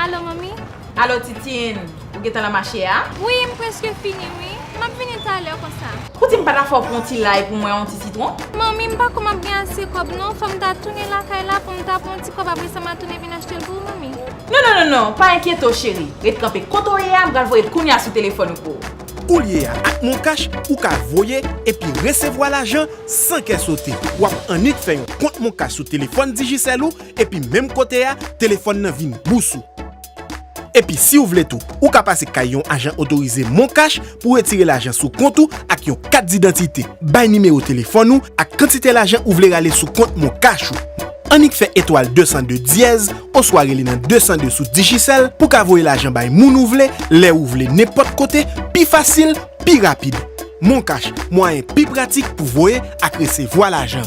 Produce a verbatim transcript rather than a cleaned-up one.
Alo, manmi? Alo, Titine, ou gentan nan mache a? Wi, m prèske fini, wi. M ap vini talè konsa. Ou di m pa ta fè w pran yon ti lay pou mwen, yon ti sitwon? Manmi, m pa kwè m ap gen ase kòb, non. Fò m ta tounen lakay la pou m ta pran yon ti kòb, apre sa, m a tounen vin achte l pou ou, manmi. Non, non, non, non, pa enkyete w, cheri. Ret kanpe kote w ye a, m pral voye l kounye a sou telefòn ou pou ou. Koulye a, ak MonCash, ou ka voye epi resevwa lajan san kè sote. W ap annik fè yon kont MonCash sou telefòn Digicel ou, epi menm kote a, telefòn nan vin bous ou. Epi si w vle tou, ou ka pase kay yon ajan otorize MonCash pou w retire lajan sou kont ou ak yon kat didantite. Bay nimewo telefòn ou ak kantite lajan ou vle rale sou kont MonCash ou. Annik fè etwal de san de dyèz oswa rele nan de san de sou Digicel pou w ka voye lajan bay moun ou vle, lè ou vle, nenpòt kote, pi fasil, pi rapid. MonCash, mwayen pi pratik pou voye ak resevwa lajan.